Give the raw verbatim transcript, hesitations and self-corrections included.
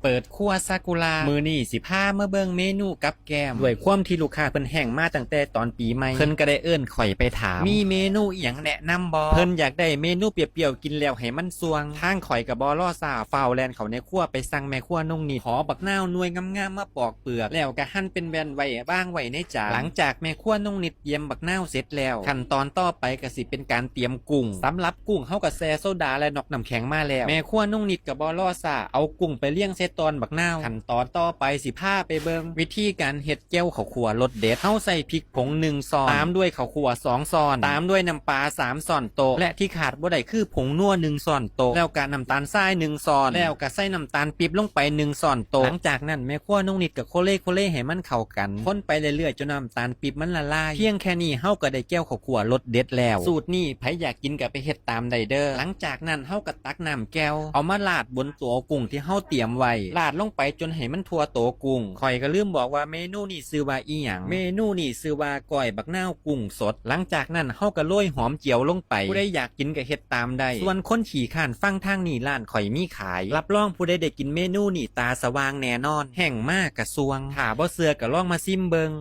เปิดครัวซากุระ มื้อนี้สิพามาเบิ่งเมนูกับแกล้ม ด้วยความที่ลูกค้าเพิ่นแฮ่งมาตั้งแต่ตอนปีใหม่ เพิ่นก็ได้เอิ้นข่อยไปถาม มีเมนูอิหยังแนะนำบ่ เพิ่นอยากได้เมนูเปรี้ยวๆ กินแล้วให้มันส่วง ทางข่อยก็บ่รอช้า ฟ้าวแล่นเข้าในครัวไปสั่งแม่ครัวน้องนิด ขอบักนาวหน่วยงามๆ มาปอกเปลือก แล้วก็หั่นเป็นแว่นไว้วางไว้ในจาน หลังจากแม่ครัวน้องนิดเตรียมบักนาวเสร็จแล้ว ขั้นตอนต่อไปก็สิเป็นการเตรียมกุ้ง สำหรับกุ้งเฮาก็แช่โซดาและน็อกน้ำแข็งมาแล้ว แม่ครัวน้องนิดก็บ่รอช้า เอากุ้งไปเรียงใส่ตอนบักนาว ขั้นตอนต่อไปสิพาไปเบิ่งวิธีการเฮ็ดแจ่วข้าวคั่วรสเด็ด เฮาใส่พริกผงหนึ่งช้อน ตามด้วยข้าวคั่วสองช้อน ตามด้วยน้ำปลาสามช้อนโต๊ะ และที่ขาดบ่ได้คือผงนัวหนึ่งช้อนโต๊ะ แล้วก็น้ำตาลทรายหนึ่งช้อน แล้วก็ใส่น้ำตาลปี๊บลงไปหนึ่งช้อนโต๊ะ หลังจากนั้นแม่ครัวน้องนิดก็โคเลโคเลให้มันเข้ากัน คนไปเรื่อยๆ จนน้ำตาลปี๊บมันละลาย เพียงแค่นี้เฮาก็ได้แจ่วข้าวคั่วรสเด็ดแล้ว สูตรนี้ไผอยากกินก็ไปเฮ็ดตามได้เด้อ หลังจากนั้นเฮาก็ตักน้ำแจ่ว เอามาราดบนตัวกุ้งที่เฮาเตรียมไว้ ราดลงไปจนให้มันทั่วตัวกุ้ง ข่อยก็ลืมบอกว่าเมนูนี้ชื่อว่าอีหยัง เมนูนี้ชื่อว่าก้อยบักนาวกุ้งสด หลังจากนั้นเฮาก็โรยหอมเจียวลงไป ผู้ใดอยากกินก็เฮ็ดตามได้ ส่วนคนขี้คร้านฟังทางนี้ ร้านข่อยมีขาย รับรองผู้ใดได้กินเมนูนี้ตาสว่างแน่นอน แฮ่งมากกะส่วง ถ้าบ่เชื่อก็ลองมาซิมเบิ่ง